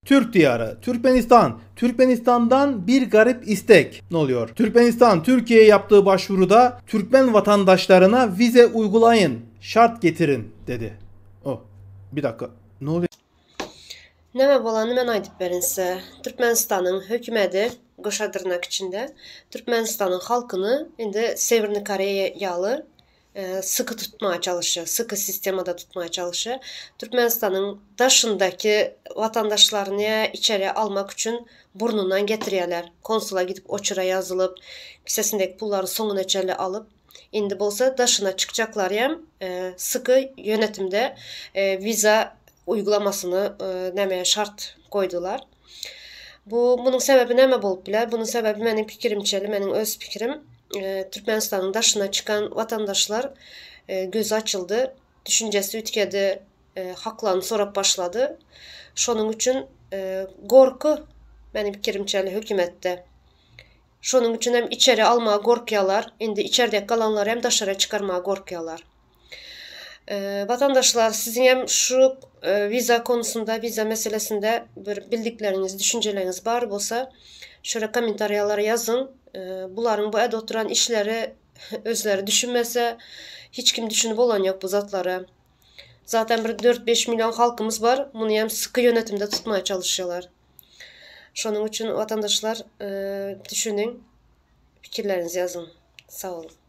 Türk diyarı, Türkmenistan, Türkmenistan'dan bir garip istek. Ne oluyor? Türkmenistan, Türkiye'ye yaptığı başvuruda Türkmen vatandaşlarına vize uygulayın, şart getirin dedi. Oh, bir dakika. Ne oluyor? Näme bolanyny men aýdyp berin size. Türkmenistanyň hökümedi, goşa dyrnak içinde, Türkmenistanyň halkyny indi Sewerny Koreýa ýaly syky tutmaga çalyşýar, syky sistemada tutmaga çalyşýar. Türkmenistanyň daşyndaky watandaşlaryny içeri almak üçin burnundan getirýärler. Konsula gidip oçura ýazylyp, kisesindäki pullary soňuna çenli alyp, indi bolsa daşyna çykjaklaryam syky ýönetimde wiza uýgulamasyny näme şart goýdular. Bu munuň sebäbi näme bolup biler? Bunuň sebäbi meniň pikirimçeli, meniň öz pikirim, Türkmenistanyň daşyna çykan watandaşlar gözi açyldy, düşünjesi üýtgedi, haklaryny sorap başlady. Şonuň üçin gorky meniň pikirimçeli hökümetde. Şonuň üçin hem içeri almaga gorkýarlar. Indi içerde galanlary hem daşara çykarmaga gorkýarlar. Watandaşlar siziň hem şu wiza konusynda, wiza meselesinde bir bildikleriňiz, düşünjeleriňiz bar bolsa, şöyle kommentariýalara ýazyň. Bularyň bu ede oturan işleri özleri düşünmese, hiç kim düşünip bolan ýok bu zatlara. Zaten bir 4-5 million halkymyz bar, muny hem syky ýönetimde tutmaya çalışýarlar. Şonuň üçin watandaşlar düşüniň, pikirleriňizi ýazyň. Sag boluň.